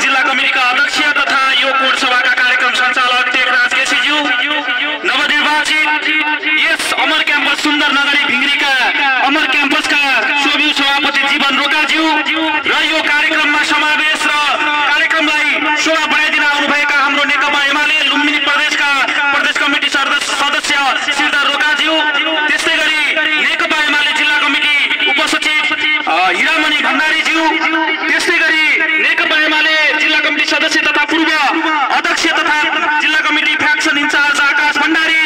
जिल्ला कमिटीका अध्यक्ष तथा यो कोट सभाका कार्यक्रम सञ्चालक टेकराज केसीज्यू, नवनिर्वाचित यस अमर क्याम्पस सुन्दर नगरी भिङ्ग्रीका अमर क्याम्पसका शोभ्यू सभापति जीवन रोकाज्यू र यो कार्यक्रममा समावेश र कार्यक्रमलाई शोभा बढाइदिन आउनुभएका हाम्रो नेकपा एमाले लुम्बिनी प्रदेशका प्रदेश कमिटी सदस्य श्रीधर रोकाज्यू, त्यस्तै गरी नेकपा एमाले जिल्ला कमिटी उपसचिव हिरामणि भण्डारीज्यू, त्यस्तै गरी नेकपा एमाले जिल्ला कमिटी सदस्य तथा पूर्व अध्यक्ष तथा जिल्ला कमिटी फ्याक्सन इन्चार्ज आकाश भण्डारी,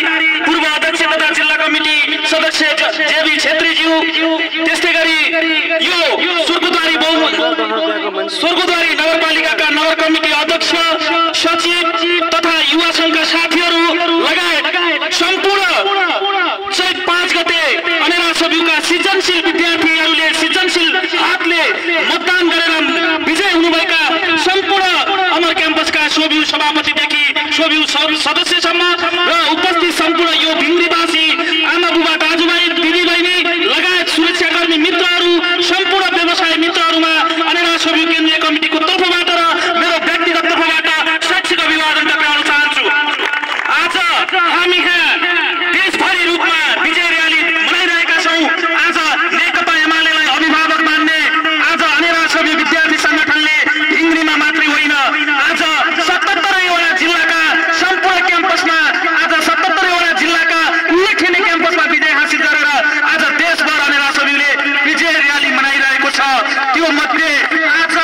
पूर्व अध्यक्ष तथा जिल्ला कमिटी सदस्य जेबी छेत्रीज्यू, त्यस्तै गरी यो स्वर्गद्वारी नगरपालिकाका नगर कमिटी अध्यक्ष सचिव तथा युवा संघका साथीहरू लगायत सम्पूर्ण चैत 5 गते अनेरा सभ्युका सृजनशील विद्यार्थीहरूले सृजनशील हातले मतदान गरेर विजय हुनुभएका सम्पूर्ण अमर क्याम्पसका शोभ्यू सभापतिदेखि शोभ्यू सदस्यसम्म र उपस्थित सम्पूर्ण यो भिङ्ग्रीवासी आमा बुबा दाजुभाइ दिदीबहिनी लगायत सुरक्षाकर्मी मित्रहरू सम्पूर्ण व्यवसाय मित्रहरूमा अनेरा सभ्यू केन्द्रीय कमिटीको तर्फबाट र मेरो व्यक्तिगत तर्फबाट शैक्षिक अभिवादन टक्राउन चाहन्छु। आज हामी यहाँ देशभरि रूपमा विजय र्याली मनाइरहेका छौँ। आज नेकपा एमालेलाई अभिभावक मान्ने आज अनेरा सभ्यू विद्यार्थी संगठनले भिङ्ग्रीमा मात्रै होइन, आज 77वटा जिल्लाका सम्पूर्ण क्याम्पसमा आज 77वटा जिल्लाका उल्लेखनीय क्याम्पसमा विजय हासिल गरेर आज देशभर अनेरा सभ्यूले विजय र्याली मनाइरहेको छ। त्यो मध्ये आज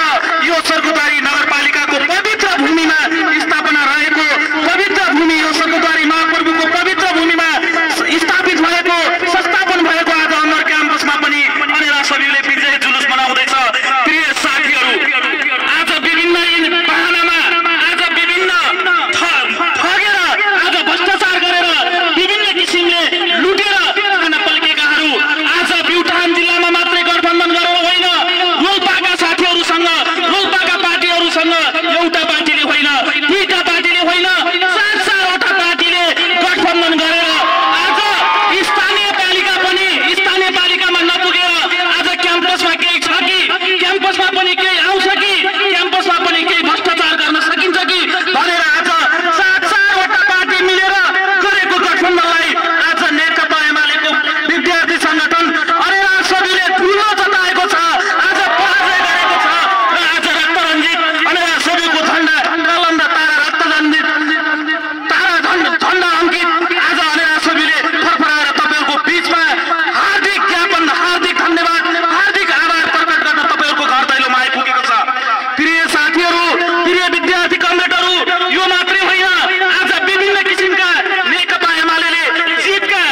यो स्वर्गद्वारी नगरपालिकाको पवित्र भूमिमा स्थापना रहेको पवित्र भूमि यो स्वर्गद्वारी महाप्रभुको पवित्र भूमिमा स्थापित भएको संस्थापन भएको आज अमर क्याम्पसमा पनि अनेरा सभ्यूले विजय जुलुस मनाउँदैछ। प्रिय साथीहरू, आज विभिन्न बहानामा आज विभिन्न ठगेर आज भ्रष्टाचार गरेर विभिन्न किसिमले लुटेर खान पल्केकाहरू आज प्युठान जिल्लामा मात्रै गठबन्धन गरेर होइन, रोल्पाका साथीहरूसँग रोल्पाका पार्टीहरूसँग एउटा पार्टीले होइन, दुईटा पार्टीले होइन, 4-4वटा पार्टीले गठबन्धन गरेर आज स्थानीय पालिकामा नपुगेर आज क्याम्पसमा केही छ कि, क्याम्पसमा पनि केही आउँछ कि, क्याम्पसमा पनि केही भ्रष्टाचार गर्न सकिन्छ कि भनेर आज 4-4वटा पार्टी मिलेर गरेको गठबन्धनलाई आज नेकपा एमालेको विद्यार्थी संगठन अनेरा सभ्यूले ठुलो जताएको छ, आज पराजय गरेको छ र आज रक्तरञ्जित अनेरा सभ्यूको झण्डा कलम र झण्डा अङ्कित आज अनेरा सभ्यूले फरफराएर तपाईँहरूको बिचमा हार्दिक ज्ञापन, हार्दिक धन्यवाद, हार्दिक आभार प्रकट गर्न तपाईँहरूको घर दैलोमा आइपुगेको छ। प्रिय साथीहरू, प्रिय विद्यार्थी कमरेडहरू, यो मात्रै होइन, आज विभिन्न किसिमका नेकपा एमालेले जितका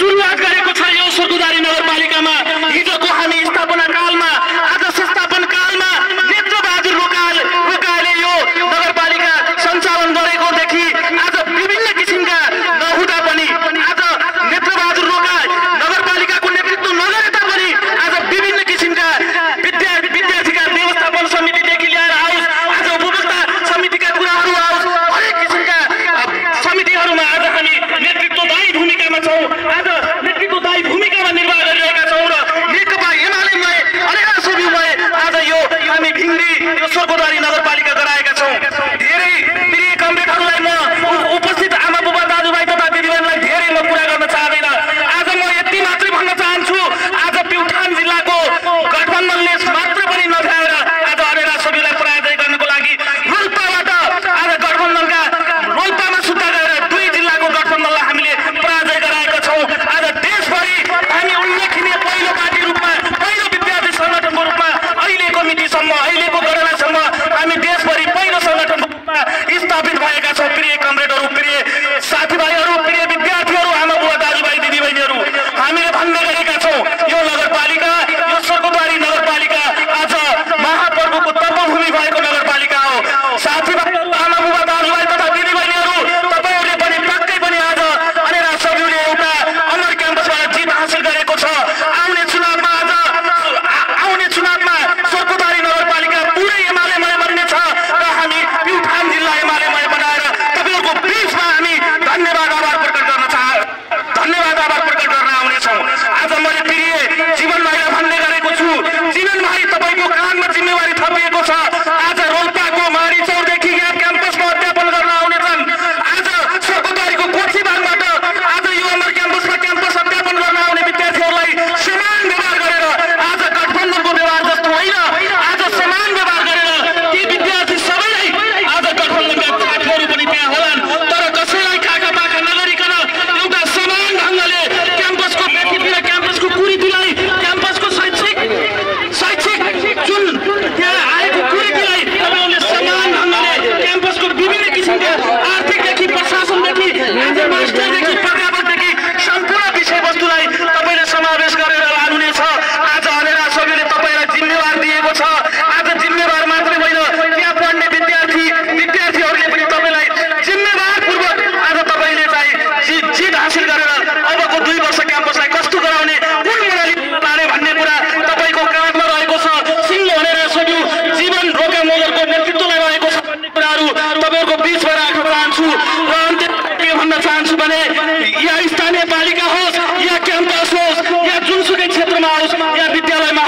सुरुवात गरेको छ यो स्वर्गद्वारी नगरपालिकामा। हिजोको हामी स्थापना कालमा आज संस्थापन कालमा नेत्रबहादुर रोकाले यो नगरपालिका सञ्चालन गरेकोदेखि आज विभिन्न किसिमका नहुँदा पनि आज नेत्रबहादुर रोका नगरपालिकाको नेतृत्व नगरे तापनि आज विभिन्न किसिमका विद्यार्थीका व्यवस्थापन समितिदेखि लिएर आओस्, आज उपभोक्ता समितिका कुराहरू आओस्, हरेक र अन्त्यमा के भन्न चाहन्छु भने या स्थानीय पालिका होस् या क्याम्पस होस् या जुनसुकै क्षेत्रमा होस् या विद्यालयमा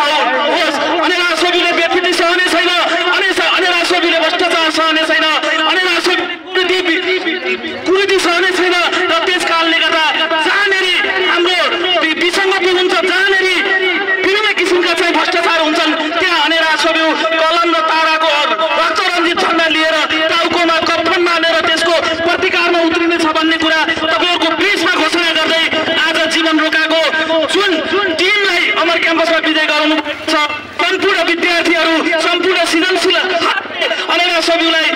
होस् अनि राजसबीले बेफिती सहने छैन अनि राजसबीले भ्रष्टाचार सहने छैन अनि कुरीति सहने छैन र त्यस कारणले गर्दा जहाँनेरि हाम्रो विसङ्गति हुन्छ जहाँनेरि विभिन्न किसिमका चाहिँ भ्रष्टाचार हुन्छन् त्यहाँ अनि राजसबी कलम र ताराको रक्तरञ्जित झण्डा लिएर टाउकोमा कप्पन मानेर त्यसको प्रतिकारमा उत्रिनेछ भन्ने कुरा तपाईँहरूको बीचमा घोषणा गर्दै आज जीवन रोकाको जुन टिमलाई अमर क्याम्पसमा विजय गराउनु छ सम्पूर्ण विद्यार्थीहरू सम्पूर्ण सृजनशील अनि राजसबीलाई